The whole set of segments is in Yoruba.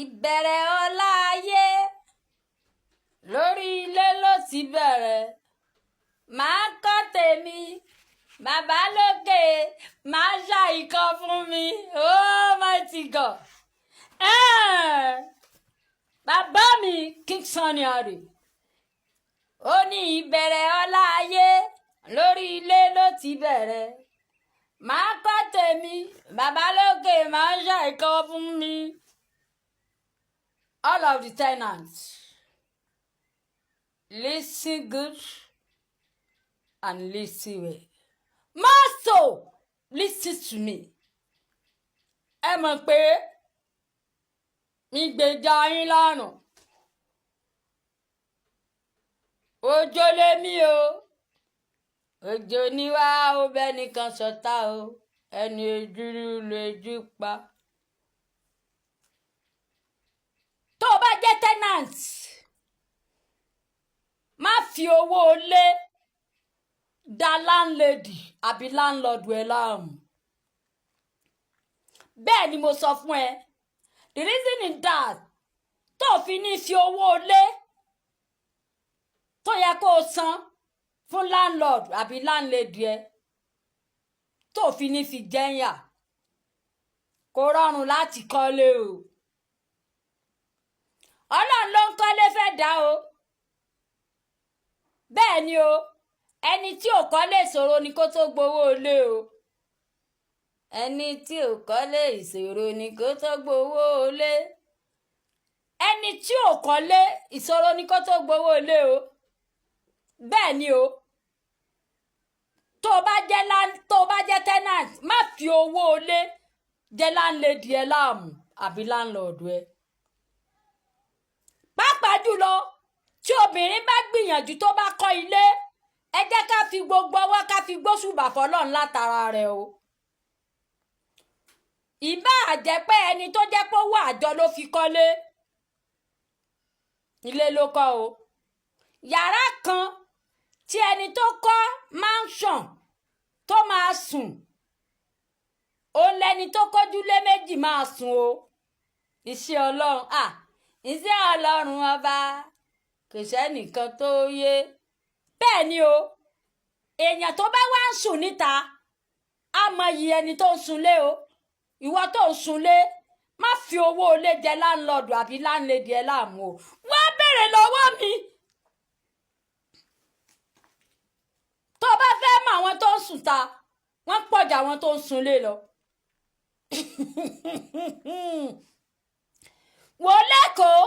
Ìbẹ̀rẹ̀ ọlá ayé lórí ilé ló ti bẹ̀rẹ̀. Màá kọ́ tèmi, bàbá lókè, màá ṣàìkọ́ fún mi. Oh mighty God. Bàbá mi King Sunny Adé ó ní ìbẹ̀rẹ̀ ọlá ayé lórí ilé ló ti bẹ̀rẹ̀. Màá kọ́ tèmi, bàbá lókè, màá ṣàìkọ́ fún mi. All of the tenants, listen good and listen well. More, listen to me. Ẹ mọ̀ pé mi gbèjà yín lánàá. Òjò lèmi o, òjò ní wá ó bẹ́ẹ̀ nìkan sọ̀tá o, ẹni ejúrú lójú pa. Tó o bá jẹ́ tenant, má fi owó lé da landlady àbí landlord ẹ láàmú. Bẹ́ẹ̀ ni mo sọ fún ẹ. The reason is that tó o fi ní fi owó lé tó yẹ kó o san fún landlord àbí landlady ẹ, tó o fi ní fi jẹ́yà, kò rọrùn láti kọ́lé o. Ọlọ́run ló ń kọ́lé fẹ́ dá o. Bẹ́ẹ̀ ni o, ẹni tí ò kọ́lé ìṣòro ni kó tó gbowó ilé o. Ẹni tí ò kọ́lé ìṣòro ni kó tó gbowó ilé. Ẹni tí ò kọ́lé ìṣòro ni kó tó gbowó ilé o. Bẹ́ẹ̀ ni o. Tó o bá jẹ́ tenant, má fi owó ilé jẹ́ landlady ẹ láàmú àbí landlord ẹ. Pàápàá jùlọ tí obìnrin bá gbìyànjú tó bá kọ́ ilé, ẹ jẹ́ ká fi gbogbo ọwọ́ ká fi gbóṣùbà fọlọ́run látara rẹ̀ o. Ìbáà jẹ́ pé ẹni tó jẹ́ pé owó àjọ ló fi kọ́lé, ilé ló kọ́ o. Yàrá kan tí ẹni tó kọ́ mansion tó máa sùn, òun lẹni tó kójúlé méjì máa sùn o. Iṣẹ́ Ọlọ́run, à iṣẹ́ Ọlọ́run ọba kò sẹ́nìkan tó yé. Bẹ́ẹ̀ ni o, èèyàn tó bá wá ń sùn níta á mọyì ẹni tó ń sunlé o. Ìwọ tó ń sunlé, má fi owó ilé jẹ landlord àbí landlady ẹ láàmú o. Wọ́n béèrè lọ́wọ́ mi. Tó bá fẹ́ mọ àwọn tó ń sùn ta, wọ́n pọ̀ jù àwọn tó ń sunlé lọ. Wò lẹ́kọ̀ọ́,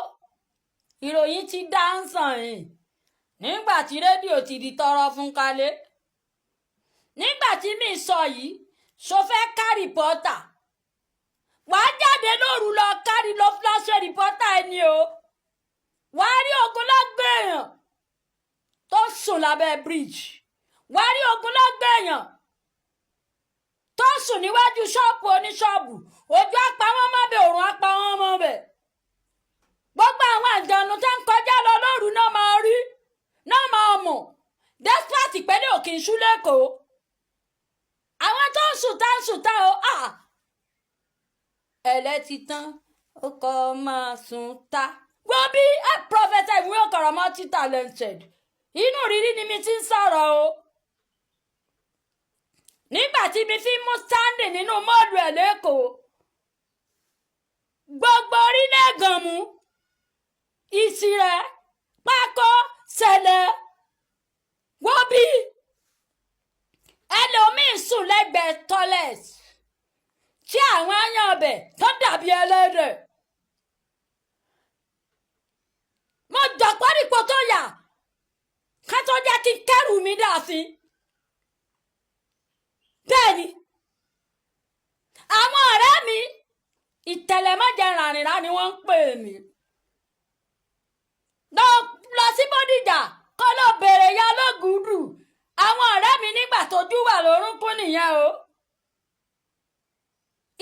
ìròyìn ti dá ń sàn yìí nígbà tí rédíò ti di tọrọ fún kálé. Nígbà tí mi sọ yìí, ṣo fẹ́ ká rìpọ́tà? Wàá jáde lóru lọ kárí lọ fúláṣẹ rìpọ́tà ẹni o. Wàá rí ogunlọ́gbọ̀ èèyàn tó ń sùn lábẹ́ bíríìjì. Wàá rí ogunlọ́gbọ̀ èèyàn tó ń sùn níwájú ṣọ́ọ̀bù oníṣọ́ọ̀bù. Òjò apá wọn mọ́bẹ̀, òrùn apá wọn mọ́bẹ̀. Gbogbo àwọn àjànù tó ń kọjá lọ lóru náà máa rí, náà máa mọ̀. Despite pẹ̀lú òkè ìṣú lẹ́kọ̀ọ́, àwọn tó ń sùn tá ń sùn tá o, ẹ̀lẹ́ ti tán, ó kọ́ máa sùn ta. Wọ́n bí ẹ prọfẹ̀tà ìwé ọ̀kọ̀rọ̀ multi talented. Inú rírí ni mi ti ń sọ̀rọ̀ o. Nígbà tí mi fi mú standing nínú mọ́ọ̀lù ẹ̀ lẹ́kọ̀ọ́, gbogbo orílẹ̀ gànmú, ìsirẹ̀, pákó, sẹ̀lẹ̀, wọ́n bí ẹlòmíín sùn lẹ́gbẹ̀ẹ́ toilet tí àwọn aáyán ọbẹ̀ tó dàbí ẹlẹ́dẹ̀. Mo jọ̀pọ̀ nípò tó yà ká tó jẹ́ kí kẹ́rù mi dàfin. Bẹ́ẹ̀ ni àwọn ọ̀rẹ́ mi ìtẹ̀lẹ́mọ́jẹ ràrìnrà ni wọ́n ń pè mí. Lọ sí Bódìjà kọ́ ló bèrè ya lógùdù. Àwọn ọ̀rẹ́ mi nígbà tójú wà lórúnkún nìyẹn o.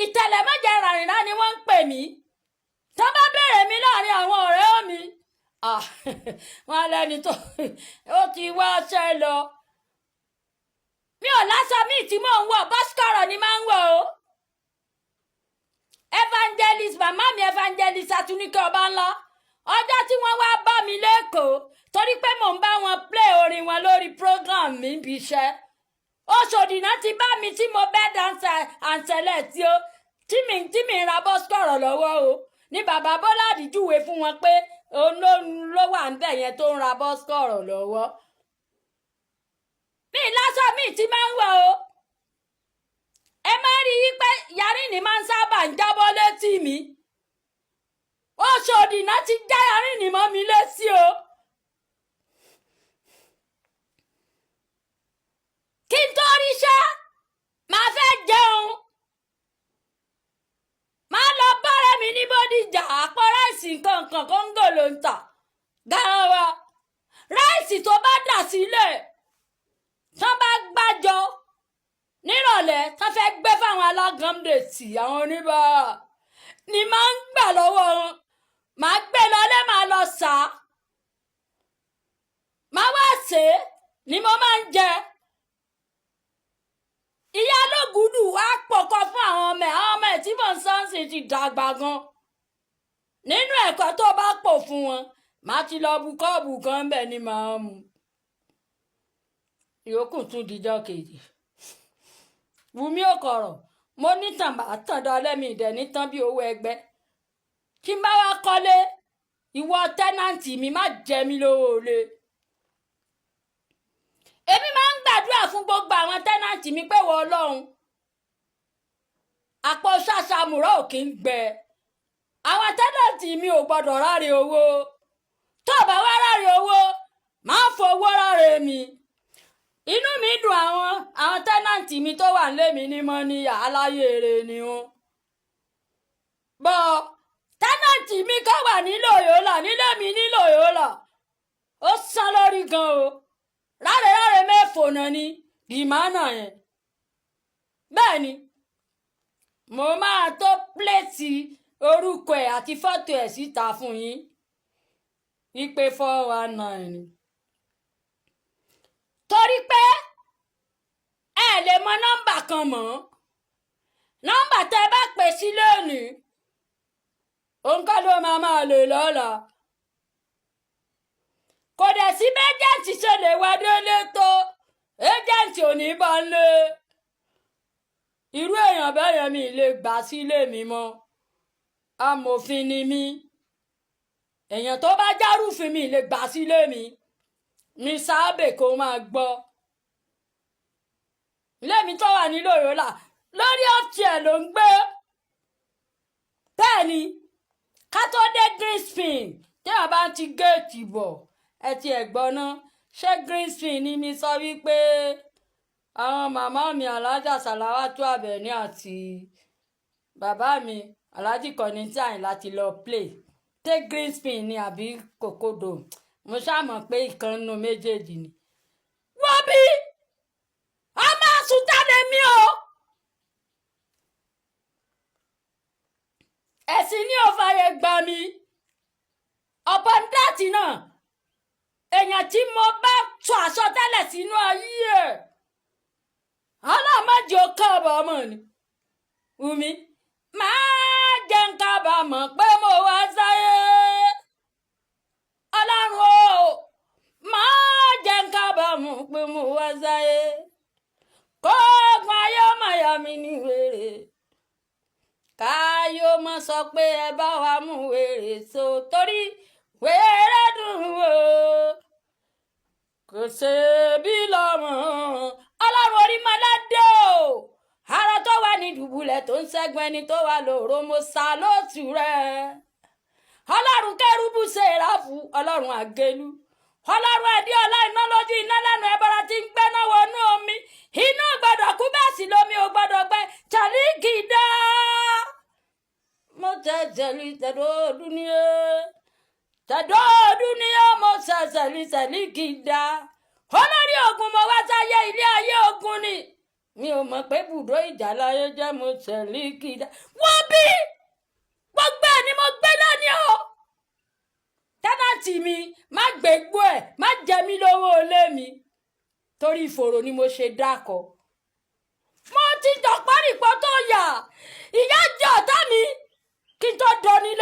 Ìtẹ̀lẹ́mọ́jẹ ràrìnrà ni wọ́n ń pè mí. Tó bá bèrè mi láàrin àwọn ọ̀rẹ́ mi, wọ́n lẹ́ni tó ó ti wá ṣẹ́ lọ. Mi ò láṣọ míì tí mò ń wọ̀, bọ́sìkọ̀rọ̀ ni máa ń wọ̀ o. Evangelist màmá mi, evangelist Sátúnikẹ́ ọba ńlá. Ọjọ́ tí wọ́n wá bá mi lẹ́kọ̀ọ́, torí pé mò ń bá wọn play orin wọn lórí program mi bí iṣẹ́, Oṣòdì náà ti bá mi tí mo bẹ́ dáńsà àǹtẹ̀lẹ̀ tí ó tí mi ra bọ́sítọ̀rọ̀ lọ́wọ́ o, ní bàbá Bọ́ládì júwe fún wọn pé òun ló wà ń bẹ̀ yẹn tó ń ra bọ́sítọ̀rọ̀ lọ́wọ́. Mi lásán mi ti máa ń wọ̀ o. Ẹ máa rí i pé yarini máa ń sábà ń jábọ́ létí mi. Oṣòdì náà ti já yarini mọ́ mi létí o. Kí n tó ríṣẹ́, màá fẹ́ jẹun, màá lọ bọ́rẹ́ mi ní Bódìjà. Àpò ráìsì nǹkan kóńgò ló ń tà garawa. Ráìsì tó bá dà sílẹ̀, tán bá gbàjọ nírọ̀lẹ́, tán fẹ́ gbé fáwọn alágànmdètì, àwọn oníbàárà ni máa ń gbà lọ́wọ́ wọn. Màá gbé lọlé, màá lọ sà á, màá wá sè é ni mo máa ń jẹ. Ìyá ológùdù wá pọkọ fún àwọn ọmọ ẹ. Àwọn ọmọ ẹ tí mò ń sọ́ọ̀sì ti dàgbà gan. Nínú ẹ̀kọ́ tó bá pò fún wọn, màá ti lọ bu kọ́ọ̀bù kan bẹ́ẹ̀ ni màá mu. Ìyókù tún dijọ́ kejì. Wùmí Òkọ̀rọ̀, mo nítàn bá tàn dọ́lẹ́ mi ìdẹ̀ nítàn bí owó ẹgbẹ́. Kí n bá wá kọ́lé, ìwọ tẹ́nàntì mi má jẹ mí lówó olè. Èmi máa ń gbàdúrà fún gbogbo àwọn tẹ́nàntì mi pé wọ́n Ọlọ́run, àpò ṣàṣàmùrọ̀ ò kí ń gbẹ. Àwọn tẹ́nàntì mi ò gbọ́dọ̀ ráre owó. Tó o bá wá ráre owó, máa fowó ráre mi. Inú mi dùn, àwọn tẹ́nàntì mi tó wà nílé mi ní Mọ́níyà, aláyèrè ni wọ́n. Bọ́ tẹ́nàntì mi kọ́ wà ní Loyola, nílé mi ní Loyola, ó sán lórí gan o. Ráre ráre mẹ́fò náà ni dìmánà yẹn. Bẹ́ẹ̀ ni mo máa tó pléètì orúkọ ẹ̀ àti fọ́tò ẹ̀ síta fún yín wípé 419 ni. Torí pé ẹ lè mọ nọ́mbà kan mọ́. Nọ́mbà tẹ́ bá pè sí lónìí, òun kọ́ ló máa máa lò lọ́la. Kò dẹ̀ sí bẹ́jẹ̀ǹtì ṣe lè wá délé tó, ẹ́jẹ̀ǹtì ò ní bá ń lé. Irú èèyàn bẹ́ẹ̀ yẹn mi lè gbà sílé mi mọ́. Amòfin ni mí. Èèyàn tó bá járùfin mi lè gbà sílé mi. Mi sábẹ̀ kó máa gbọ́. Ilé mi tó wà ní Loyola, lórí ọ̀tí ẹ̀ ló ń gbé. Bẹ́ẹ̀ ni, ká tó dé Green Spin, téèyàn bá ń ti géètì bọ̀, ẹ ti ẹ̀ gbọ́ ná. Ṣé Green Spin ni mi sọ wípé àwọn màmá mi Alhaja Sàláwátù Àbẹ̀ní àti bàbá mi Alhaji Kollington Àyìnlá ti lọ play? Ṣé Green Spin ni àbí Kòkòdò? Mo ṣáà mọ̀ pé ìkan nínú méjèèjì ni. Wọ́n bí a máa sùn jáde mi o. Ẹ̀sìn ní ò fàyè gbà mí. Ọ̀pọ̀ dátì náà, èèyàn tí mo bá sọ àsọtẹ́lẹ̀ sínú ayé ẹ̀, ọlọ́mọdé ó kábàámọ̀ ni. Wùmí, máa jẹ́ ń kábàámọ̀ pé mo wá sáyé. Ọlọ́run o, máa jẹ́ ń kábàámọ̀ pé mo wá sáyé. Kóògùn ayé ọmọ ìyá mi ní wèrè. Káyọ̀ mọ́ sọ pé ẹ bá wa mú wèrè so, torí wèrè dùn o. Kò ṣe bí lọ́mọ. Ọlọ́run orí mọ́ládé o. Ara tó wà ní dùbúlẹ̀ tó ń ṣẹ́gun ẹni tó wà lóòrò, mo sá lóòtù rẹ̀. Ọlọ́run kérúbù ṣe ìráfù, Ọlọ́run àgélú. Ọlọ́run ẹ̀dí ọlá, iná lójú, iná lẹ́nu, ẹbọra tí ń gbẹ́ná wọnú omi. Iná gbọ́dọ̀ kú, bẹ́ẹ̀ sì lómi ò gbọ́dọ̀ gbẹ. Tàlíkì dá. Mo tẹ̀sẹ̀lì tẹ̀dọ̀ dúníyé. Tẹ̀dọ̀ dúníyé, mo tẹ̀sẹ̀lì tẹ̀líkì dá. Olórí ogun mo wá sáyé, ilé ayé ogun ni. Mi ò mọ̀ pé bùdó ìjà láyé jẹ́, mo tẹ̀líkì dá. Wọ́n bí gbogbo ẹ̀ ni mo gbé lónìí o. Tẹ́nàntì mi má gbégbó ẹ̀, má jẹ mí lówó ilé mi. Torí ìfòrò ni mo ṣe dákọ̀. Mo ti dọ̀pọ̀ tó yà. Ìyá jẹ ọ̀tá mi kí n tó dọnílé.